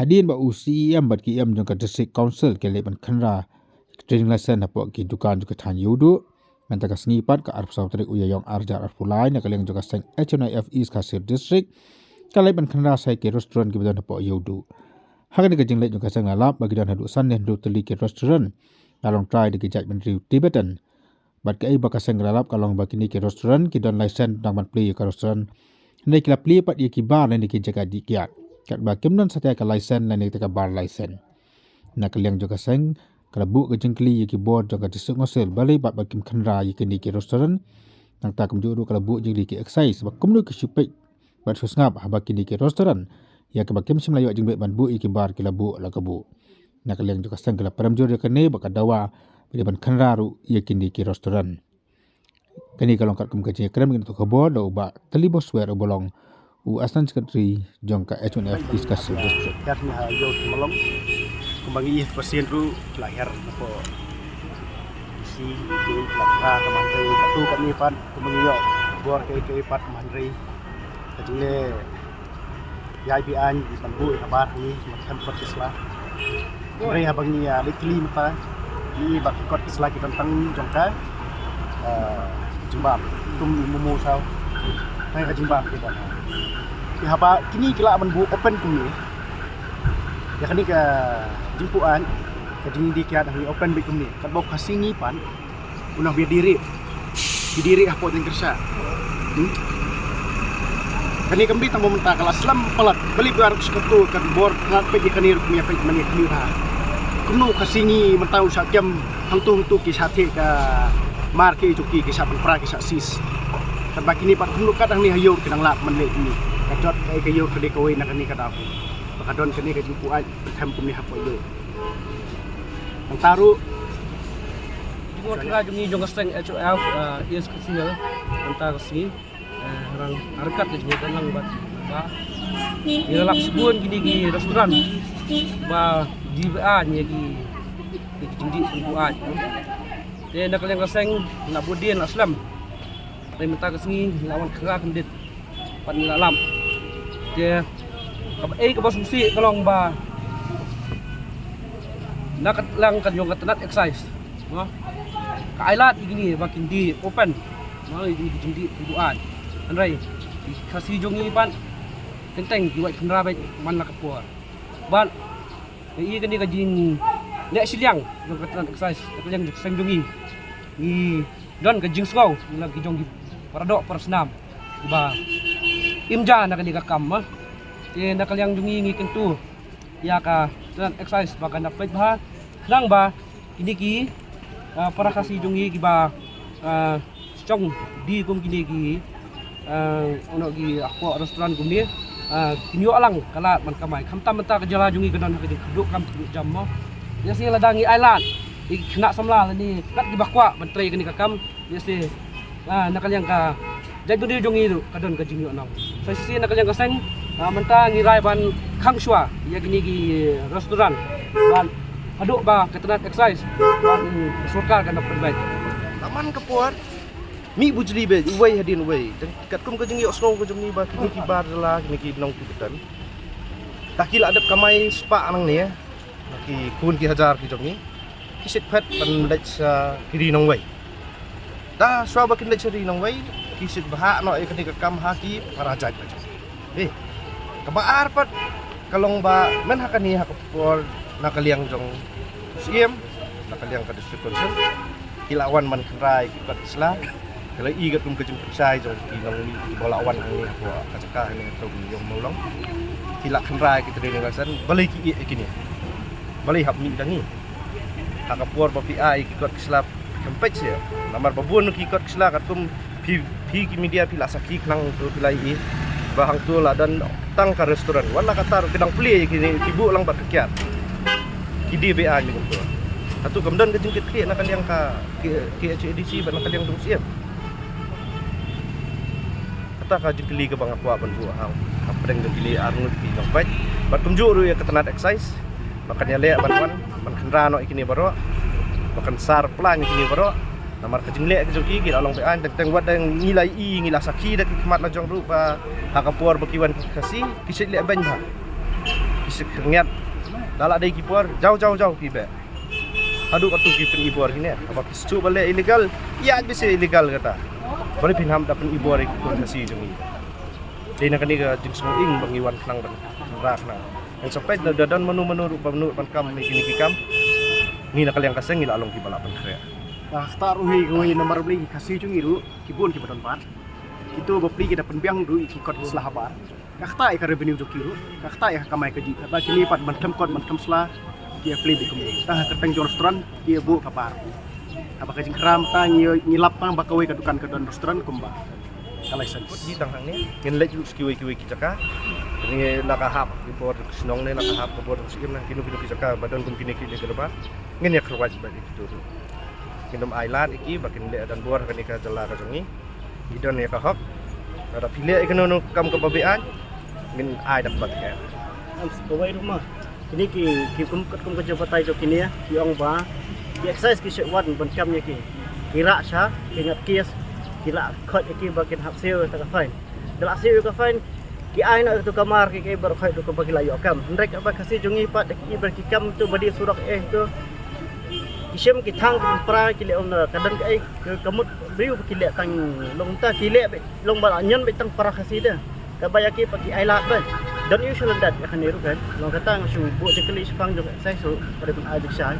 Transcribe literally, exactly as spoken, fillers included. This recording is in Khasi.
Hadien ba u C E M bad ki E M jong ka District Council ki la leit ban khynra training license hapoh ki dukan jong ka thaiñ Ïewduh, mynta ka sngi pat ka arphew saw tarik u Ïaïong arhajar arphew lai, na ka liang jong ka seng H N I F East Khasi Hills District ka la leit ban khynra sa ïa ki restaurant kiba don hapoh Ïewduh. Ha kane ka jingleit jong ka seng la lap ba ki don haduh san ne hynriew tylli ki restaurant la long trai da ki jaitbynriew Tibetan. Bad kaei ba ka seng ka la lap ka long ba kine ki restaurant ki don license dang ban plie ïa ka restaurant, hynrei ki la plie pat ïa ki bar lane ki jaka dih kiad, katba kim don satia ka license lane ka bar license. Na ka liang jong ka seng ka la buh ka jingkylli ïa ki bor jong ka District Council balei bad ba kim khynra ïa kine ki restaurant. Nangta kumjuh ruh ka la buh jingkylli ïa ki excise ba kumno ki shu peit bad shu sngap haba kine ki restaurant ïa kaba kim shym la ïoh jingbit ban buh ïa ki bar ki la buh la ka buh. Na ka liang jong ka seng ka la prem jur ïa kane bad ka dawa ba dei ban khynra ruh ïa kine ki restaurant. Kane ka long katkum ka jingïakren bad kane ka khubor da u Bah Tylli Boswer uba long u Assistant Secretary jong ka H N I F East Khasi Hills District. Kat ni ha yo malong kumba ngi ïa pasien ruh la her na ko si tu la ka ka man te ka tu ka ni pat kumba ngi yo bor ke ke pat man re ka jingle ïa bi an ban bu ka bar ni ma them kot ki sla. Re ha bang ni ya le kli mata ni ba ki kot ki sla ki tang tang jong ka. Jingbam kum ni mumu saw. Hai ka jingbam ki ba ki haba kini ki la ban bu open kum ni. Ya kani ka jingpu an ka jingdi ki ada ni open bi kum ni kat bok ka singi pan. Una bi diri bi diri hapoh jingkyrsa. Kani kam bi tang mynta ka la slem palat beli bi aruk sekatu kan bor palat pe kani ruk mia pe mani kani ha. Kumno ka singi mynta u sa kem hangtu hangtu ki sa the ka mar ki juki ki sa pynpra ki sa sis. Kan ba kini pat kumno kat ang ni ha yor ki nang lap man le kini. Ka jot ka ka yor ka de ka wei na kani ka dau. Ba ka don kani ka jingpu ai. Them kum ni hapoh ïew. Nang taru. Jingwan kra jong ngi jong ka seng H O F, eh, East Khasi Hills. Nang taru sngi. Eh, rang arkat ka jingwan lang bat. Ba. Ïa lak sbun kini ki restaurant. Ba di ba ni ki ki jingdi pun buat. Te na ka liang ka seng na budin na slem. Te mynta ka sngi la wan kra kendit. Pat ngi la lam. Te kaba ei kaba sumsi ka long ba na ka lang ka jong ka tnat excise. Mo. Ka ai lad i kini ba kin di open. Mo i kini ki jingdi pynbuan. Hynrei i Khasi jong i pat teng teng ki wai khynra bek man la ka por. Ban i kini ka jing ne shiliang jong ka tnat excise ka liang jong ka seng jong i. Ngi don ka jingsngew ngi la ki jong ki para doh para snam ba im ja na kane ka kam ma. Te na ka liang jong ngi ngi kyntu ïa ka tnat excise ba kan da peit bha khnang ba kine ki, ah, para Khasi jong ngi kiba, ah, chong di kum kine ki, ah, ono ki akwa restaurant kum ni, ah, kin ïoh lang ka lad ban kamai khamtam mynta ka jylla jong ngi ka don ha ka jingkyrduh kam kyrduh jam mo. Ïa si lada ngi ai lad i khynnah samla lane kat kiba kwah ban trei kane ka kam. Ïa si, ah, na ka liang ka jaitbynriew jong ngi ruh ka don ka jingïohnong. Sa shisien na ka liang ka seng, ah, mynta ngi rai ban khang shuwa ïa kine ki restaurant ban haduh ba ka tnat excise ban, mm, sorkar kan da pynbeit. Taman ka por mih bujli beit uwei hadien uwei. Katkum ka jingïohsngew ka jong ngi ba kine ki bar jylla kine ki nongkit ktien. Ta ki la dep kamai spah nangne. Ki khun ki hajar ki jong ngi ki shit phet ban leit sha ki ri nongwei. Da shuwa ba kin leit sha ri nongwei ki shit bha noh ïa kane ka kam ha ki para jait ba jong ngi. Eh, kaba ar pat ka long ba men ha kane ha ka por na ka liang jong Siem na ka liang ka District Council. Ki la wan man kynrai ki kot ki sla. Ka la i katkum ka jingpynshai jong ki nongmih kiba la wan hangne hapoh ka jaka hangne ha Tawbynjong Mawlong. Ki la kynrai ki training license balei ki ïeh ïa kine. Balei hap mih da ngi. Ha ka por ba phi ai ki kot ki sla kam peit sha. Namar ba bun ki kot ki sla katkum phi, phi ki media phi la sakhi khnang tu phi la ïeh. Ba hangtu la don tang ka restaurant. Wan la katta ruh ki dang plie ïa kine ki buh lang bad ka kiad. Ki dei ba ai mi kumtu. Hato kam don ka jingkit khlieh na ka liang ka K, K H A D C bad na ka liang jong Siem. Kata ka jingkylli kaba nga kwah ban buh ha, hapdeng jong kine arngut ki nongpeit. Bad kumjuh ruh ïa ka tnat excise. Ba kan ïaleh ban wan, ban kynra noh ïa kine baroh. Ba kan sar plan ïa kine baroh. Namar ka jingleh ka jong ki, ki la long ba aiñ, teng teng wat dang ngi la i, ngi la sakhi da ki khmat la jong ruh ba ha ka por ba ki wan ki Khasi, ki shait leh beiñ bha. Ki Sik khyndiat. Da la dei ki por, jaw jaw jaw ki beh. Haduh katto ki pynibor kine. Haba ki shu ba leh illegal, ïa bisi illegal kata. Bali phin ham da pynibor ïa ki khun Khasi jong ngi. Dei na kane ka jingsngew ïing ba ngi wan khnang ban ra khnang. Ngan sa peit da don mano mano ruh ba mano ban kam ïa kine ki kam. Ngi na ka liang ka seng ngi la long kiba la pynkhreh. Ba kata ruh hi kawei namar ba ki Khasi jong ngi ruh ki bun kiba don bar. Kito ba pli ki da pynbiang ruh ïa ki kot ki sla habar. Ka ktah ïa ka revenue jong ki ruh, ka ktah ïa ka kamai kajih. Kata kine pat ban them kot ban them sla ki ïa plie beit kumne. Tang ha kyrteng jong restaurant ki ïa buh ka bar. Haba ka jingkhram ta ngi ngi lap tang ba kawei ka dukan ka don restaurant kumba ka license. Ji tang hangne ngin leit ruh kiwei kiwei ki jaka. Ngi la ka hap ki bor shnong ne la ka hap ka bor skim na kino kino ki jaka ba don kum kine ki illegal bar. Ngin ïa kyrwat ba ki tu. Ngin ym ai lad ïa ki ba kin leh don bor kane ka jylla ka jong ngi. Ngi don ïa ka hok. Lada phi leh ïa kano kano kam kaba beaiñ ngin ai da kaba tker. Am sa kawei ruh ma. Kine ki ki kum kat kum ka jingbatai jong kine ki ong ba ki excise ki shu wan ban kam ïa ki. Ki rah sha ki ngat kes ki la khot ïa ki ba kin hap siew ïa ka fine. Da la siew ïa ka fine ki ai noh ïa ka mar ki ki bar khot ïa ka ba ki la ïoh kam. Hynrei kaba Khasi jong ngi pat da ki bar ki kam tu ba dei surok eh tu. Ki shim ki thang ki pra ki leh ong ka don ka ei ka mut briew ki leh tang long ta ki leh beit long ba la ñion beit tang para Khasi de. Kaba ïa ki pat ki ai lad beit. Don ïa u shu lyndet ïa kane ruh kan. Long kata nga shu buh jingkylli shaphang jong ka excise ruh ba dei ban ai jingshai.